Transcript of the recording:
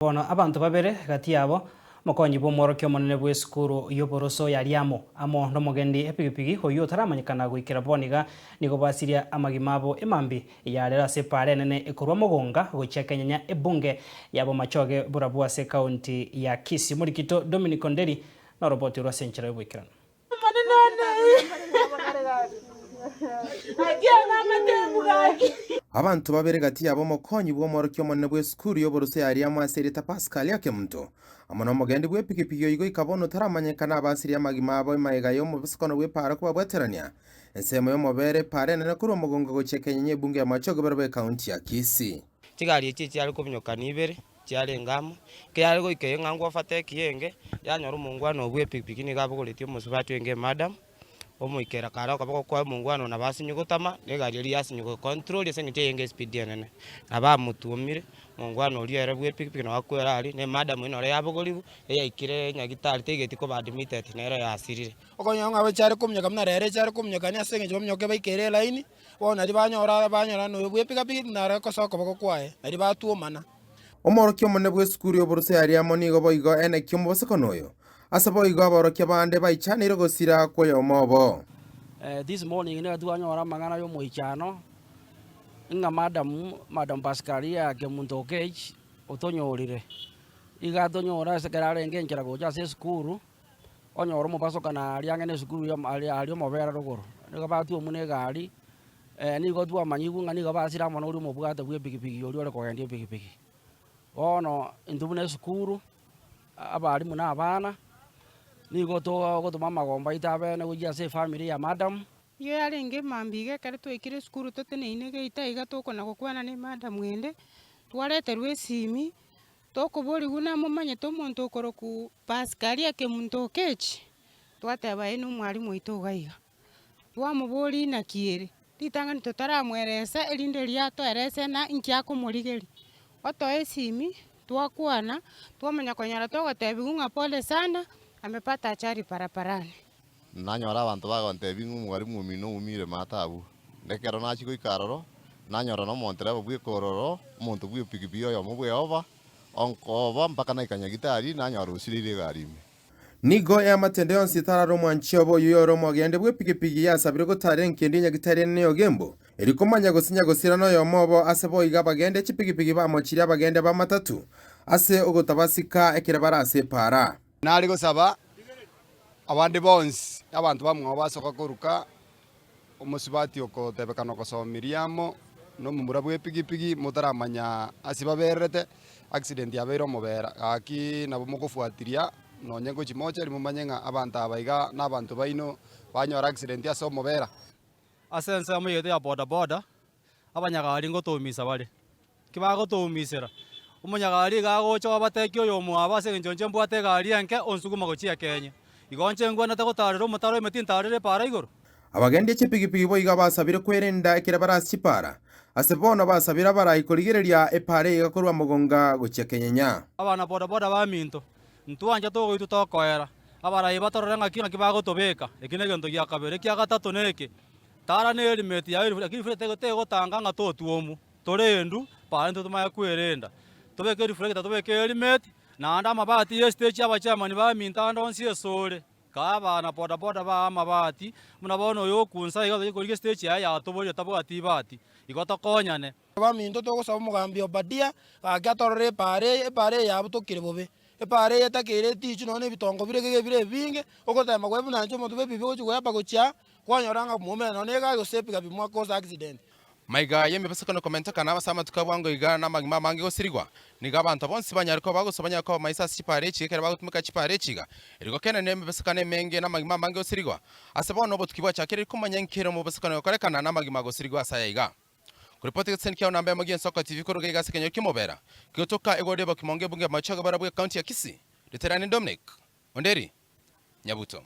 Bono abanto babere gati yabo, omokonyi bw'omworokia omonene bw'esukuru y'oboroso ya Riamo, amo nomogendi epigipigi oyio otaramanyekana goikera bono iga, nigo basiria amagima abo emambi yarero ase epaara enene ekorwa Mogonga gochia Kenyenya ebunge ya Bomachoge Borabu ase ekaunti ya Kisii. Omorikito Dominic Onderi noroboti orwo ase enchera y'oboikeranu. Abanto babere gati yabo omokonyi bw'omworokia omonene bw'esukuru y'oboruse ya Riamu ase erieta Pascal Akemunto, amo nomogendi bw'epigipigi oyio goika bono otaramanyekana abasirie amagima abo emagega y'omobosokano bw'epaara kobabwaterania ensemo y'omobere epaara enene korwa omogongo gochia Kenyenya ebunge ya Machoge barabwo ekaunti ya Kisii. Chigari echi echiare kominyokania ibere. Chiarenge amo, ekiagera goika eng'ango afate ekienge, yanyora omongwana obwo epikipiki nigo abogoretie omosubati oenge emadam, omoikera kare okoboko kwaye omongwana oyo nabo asinywe gotama, na egari eria yasinywa gocontrol ase eng'encho eyenge espeed enene. Nabo amotwomire, omongwana oria ere bwa epikipiki nabo akwera aria, na emadam eywo noro yabogorigwe, eyaikire nyagitari taigeti koba admitted, nero yasirire. Okonyora ng'a echare kominyoka buna rero echare kominyokania ase eng'encho baminyoke baikere elaini, bono naria banyora banyora noyo bwa epikapiki naro ekosoa okoboko kwaye, naria batwomana. Omworokia omonene bw'esukuru y'oboruse aria amo nigo boigo enekia omobosokano oyo, ase boigo aborokia bande baichaneire gosira kw'oyomo obo. This morning nigo twanyora amang'ana y'omoichano ng'a madam, Madam Pascalia Kemunto Okech otonyorire. Iga atonyora ase ekero arenge enchera gocha ase esukuru, onyora omobasokano aria ang'e na esukuru ya aria aria omobera rogoro. Nigo batwomwa na egari, nigo twamanyigwe ng'a nigo basire amo na oria omobwate bwa epikipiki oria ore kogendia epikipiki. Bono intwe buna esukuru, abalimu na abana, nigo togotoma amagombo aito abene gochia ase efamiri ya madam. Nigo yarenge mambia iga ekero twaikire esukuru toteneine geita iga tokona gokwana na emadam ende, twareterwa esimi, Tokoborigwa namomanyete omonto okorokwa Pasikaria Kemunto Okechi? Twateba ee nomwalimu oito iga iga. Twamoboria inaki ere? Ritang'ani totaramoeresa erinde erio atoerese na inki akomorigeria. Otoa esimi, twakwana, twamanya konyora togotebiwa ng'a pole sana, amepata ajali barabarani. Nanyora abanto bagontebia ng'a omwalimu omino oumire maate abwo. Na ekero nachia goika aroro, nanyora nomontereba bw'ekororo, omonto bw'epikipiki oyomo bw'Yehova, onkooba mpaka naika Nyagitari, nanyora osireire egari ime. Nigo eamate ende yonsi etarare omwanchi obo oyio ore omogende bw'epikipiki yasabire gotaara engencho ya Nyagitari enene y'Ogembo, erio komanya gose nyagosira noyomo obo ase boigo abagende chipikipiki bamochirie abagende b'amatatu ase ogotabasika ekero bare ase epaara. Nare gosaba abande bonsi, abanto bamwabo basoka koruka omosubati okotebekana ogosomiria amo nomomura bw'epigipigi motaramanya ase babererete, accident yabeire omobera gaki nabo mogofuatiria nonye ngochia mochari momanye ng'a abanto aba iga na abanto baino banyora accident ase omobera. Ase ensemo yaito ya bodaboda, abanyagari ngotoumisa bare. Ki bagotoumisera? Omonyagari iga agocha obatekia oyomwabo ase engencho inche mbwate egari enke onsuguma gochia ekenye. Igo inche ngwenerete gotaarera omotaro ime tintaarera epaara igoro? Abagendia chipigipigi boigo basabire kwerenda ekero bare ase chipaara, ase bono basabire abarai korigereria epaara eye korwa mogonga gochia kenyenya. Abana bodaboda baminto, ntwancha togoitwa tokoera, abarai batorore ng'aki ng'aki bagotobeka, eki negento gia kabere. Ekia gatato neke, tara ne helmet yaye lakini reflector tegotanga ng'a totwomwa. Torendwe, para intwe tomanye kwerenda, tobeke reflector, tobeke helmet, naende amabati ye stage abachairman baminto ande onsi esore, kaa abana boda boda baa amabati, buna bono oyo okunsa iga tochia korigia estage yaye yatoborire tabwati ibati, igo tokonyane. Abaminto togosaba omogambi Obadia, gaki atorore epaara eye, epaara eye yabutokire bobe, epaara eye etakeire etichwe nonya na ebitongo bire iga bire ebinge, ogotema kwaye buna inche omonto bwa ebibe ogochia goepa gochia aa, kwanyora ng'a momena nonya na egari gose epigapi mwakosa accident. Maiga y'emebasokano komentekana ase amatuko a bwango iga na amagima amange gosirigwa, nigo abanto bonsi banyare koba gose banyare koba maiso ase chipaara echi ekero bagotumeka chipaara echi iga. Erio gokenene emebasokano emenge na amagima amange gosirigwa. Ase bono obotuki bwachakire komanya inki ere omobasokano gokorekana na amagima gosirigwa ase aya iga. Koripoti egeteseni kiao namba emo gi'ensoko TV koruga iga ase ekenyoro ki'omobera, kigotoka igoro ri'obokimonge ebunge y'amache agwo barabwo ekaunti ya Kisii. Riterani Dominic Onderi. Nyabuto.